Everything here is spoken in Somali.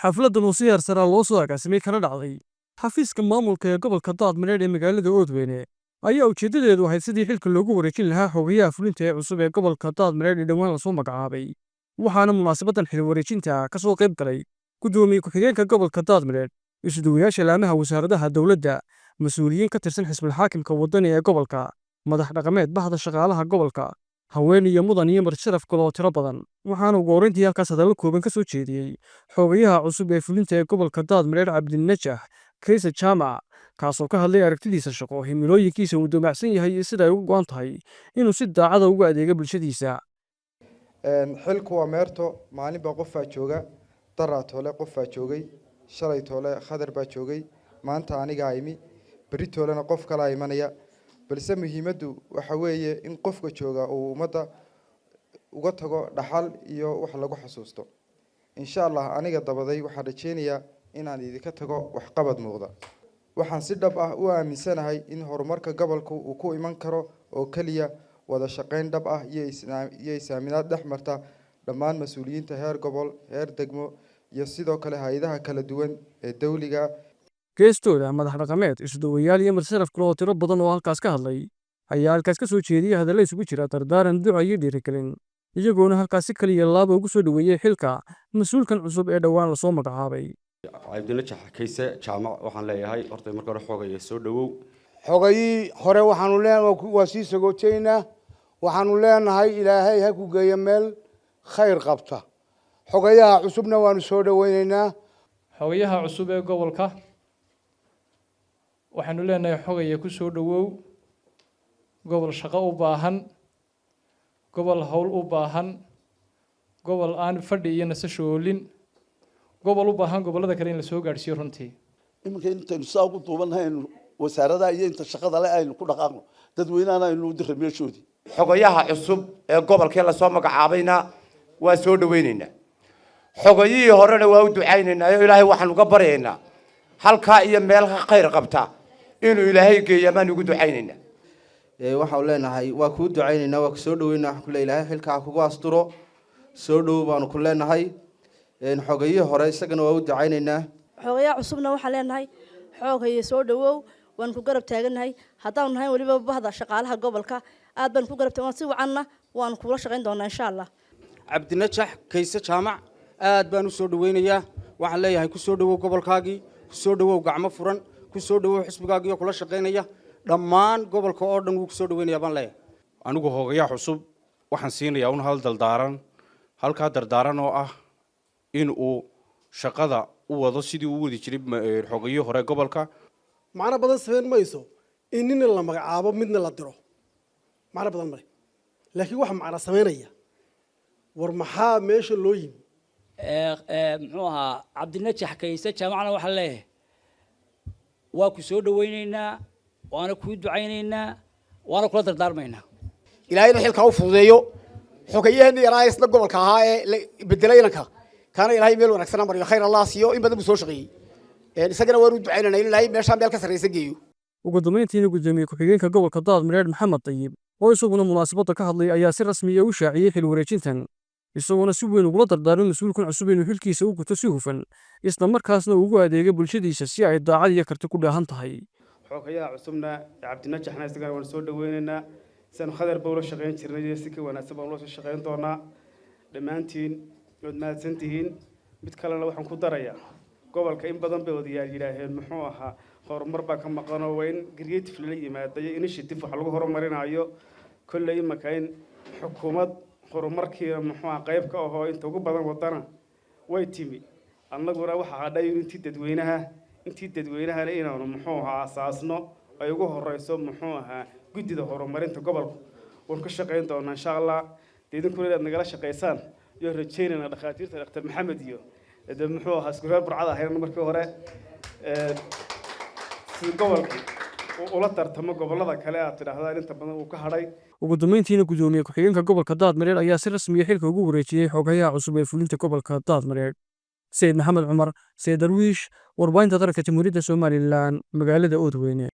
Xafladan oo si heer sare loo soo agaasimay kana dhacday xafiiska maamulka ee gobolka Daadmareedh ee magaalada Oodweyne ayaa ujeedadeedu ahayd sidii xilka loogu wareejin lahaa xogayaha fulinta ee cusub ee gobolka Daadmareedh ee dhowaan lasoo magacaabay. Waxaana munaasabadan xil wareejinta ka soo qayb galay gudoomiye ku-xigeenka gobolka Daadmareedh, isuduwayaasha laamaha wasaaradaha dowladda, mas-uuliyiin ka tirsan xisbul xaakimka Waddani ee gobolka, madax dhaqameed, bahda shaqaalaha gobolka, haween iyo mudan iyo marti-sharaf kale oo tiro badan. Waxaana ugu horreyntii halkaas hadallo kooban ka soo jeediyey xogayaha cusub ee fulinta ee gobolka Daadmareedh, Cabdinajax Kayse Jaamac, kaasoo ka hadlay aragtidiisa shaqo, himilooyinkiisa uu damacsan yahay iyo sida ay uga go'an tahay inuu si daacada ugu adeego bulshadiisa. Xilku waa meerto. Maalin baa qofaa jooga, daraa toole qofaa joogay, shalay toole Khadar baa joogay, maanta anigaa imi, berri toolena qof kalaa imanaya. Balse muhiimaddu waxa weeye in qofka jooga uu ummadda uga tago dhaxal iyo wax lagu xasuusto. Insha Allah, aniga dabaday waxaan rajeynayaa inaan idinka tago waxqabad muuqda. Waxaan si dhab ah u aaminsanahay in horumarka gobolku uu ku iman karo oo keliya wada shaqeyn dhab ah iyo is-aaminaad dhex marta dhammaan mas-uuliyiinta heer gobol, heer degmo iyo sidoo kale hay-adaha kala duwan ee dowliga. Geestooda, madax dhaqameed, isuduwayaal iyo marti-sharaf kale oo tiro badan oo halkaas ka hadlay ayaa halkaas ka soo jeediyey hadallo isugu jira dardaaran, duca iyo dhiirigelin, iyagoona halkaas si kaliya laaba ugu soo dhoweeyey xilka mas-uulkan cusub ee dhowaan lasoo magacaabay. Cabdinajax Kayse Jaamac waxaan leeyahay horta marka hore, xoogaya, soo dhowow. Xogayii hore waxaanu leenahay waa sii sagootaynaa. Waxaanu leenahay Ilaahay ha ku geeyo meel khayr qabta. Xogayaha cusubna waanu soo dhoweynaynaa. Xogayaha cusub ee gobolka waxaanu leenahay, xogaya, ku soo dhowow gobol shaqo u baahan, gobol howl u baahan, gobol aan fadhi iyo nasasho oolin, gobol u baahan gobollada kale in la soo gaadhsiiyo runtii. Iminka intaynu sidaa ugu duubannahay, aynu wasaaradaha iyo inta shaqada le aynu ku dhaqaaqno, dadweynahana aynu u diray meeshoodii. Xogayaha cusub ee gobolkii lasoo magacaabayna waa soo dhawaynaynaa, xogayihii horena waa u ducaynaynaa oo Ilaahay waxaan uga baryaynaa halkaa iyo meel ka khayr qabta inuu Ilaahay geeya baan ugu ducaynaynaa. Waxaanu leenahay waa kuu ducaynaynaa, waa kusoo dhaweynaa. Waxaan kule Ilaahay xilka ha kugu asturo. Soo dhow baanu ku leenahay. Xogayihii hore isagana waa u ducaynaynaa. Xogayaha cusubna waxaan leenahay, xooghaye, soo dhawow. Waan ku garab taagannahay haddaanu nahay weliba bahda shaqaalaha gobolka. Aad baan ku garab taagan, si wacanna waan kula shaqayn doonaa, insha Allah. Cabdinajax Kayse Jaamac aad baan u soo dhaweynayaa. Waxaan leeyahay, ku soo dhowow gobolkaagii, ku soo dhowow gacmo furan, ku soo dhowow xisbigaagii oo kula shaqaynaya. Dhammaan gobolka oo dhan wuu ku soo dhaweynayaa baan leeyahay. Anigu hoogayaha cusub waxaan siinayaa un hal dardaaran, halkaa dardaaran oo ah in uu shaqada u wado sidii uu wadi jiray xogayihii hore gobolka. Macno badan samayn mayso in nina la magacaabo, midna la diro, macno badan male. Laakiin waxa macno samaynaya, war maxaa meesha loo yimi? Muxuu ahaa, Cabdinajax Kayse Jaamacna waxaan leeyahay waa ku soo dhawaynaynaa, waana kuu ducaynaynaa, waana kula dardaarmaynaa. Ilaahayna xilkaa u fududeeyo. Xogayaheeni yaraa isna gobolka ahaa ee la bedelay inanka kaana, Ilaahay meel wanaagsan mariyo, khayr Allah siiyo. In badan buu soo shaqeeyey, isagana waanu ducaynanaa in Ilaahay meeshaa meel ka sarreysa geeyo. Ugu dambeyntiina, gudoomiye ku-xigeenka gobolka Daadmareedh, Maxamed Dayib, oo isaguna munaasabadda ka hadlay ayaa si rasmiya u shaaciyey xil wareejintan, isagoona si weyn ugula dardaarmay mas-uulkan cusub inuu xilkiisa u guto si hufan, isla markaasna ugu adeega bulshadiisa si ay daacad iyo karti ku dheehan tahay. Xogayaha cusubna, Cabdinajaxna, isagana waan soo dhaweynaynaa. Siaanu Khadar ba ula shaqayn jirnay iyo si ka wanaagsan baan ula soo shaqayn doonaa. Dhammaantiin waad mahadsantihiin. Mid kalena waxaan ku darayaa, gobolka in badan bay odayaal yidhaaheen, muxuu ahaa, horumar baa ka maqanoo waa in creative lala yimaado iyo initiative wax lagu horumarinayo. Kolley imaka in xukuumad horumarkiina, muxuu ahaa, qayb ka ahoo inta ugu badan wadana way timi. Annaguna waxaa hadhay intii dadweynahana inaanu, muxuu ahaa, asaasno, ay ugu horeyso, muxuu ahaa, guddida horumarinta gobolka. Waan ka shaqayn doonaa, insha Allah. Dee idinkuna inaad nagala shaqaysaan iyo rajaynayna. Dhakhaatiirta, Dhaktar Maxamed iyo de, muxuu ahaa, isku reer Burcada ahayn markii hore, si gobolkii uu ula tartamo gobollada kale aad tidhaahdaan inta badan uu ka hadhay. Ugu dambeyntiina, gudoomiye ku-xigeenka gobolka Daadmareer ayaa si rasmiya xilka ugu wareejiyey xogayaha cusub ee fulinta gobolka Daadmareer. Sayid Maxamed Cumar Sayid Darwiish, warbaahinta qaranka Jamhuuriyadda Somaliland, magaalada Oodweyne.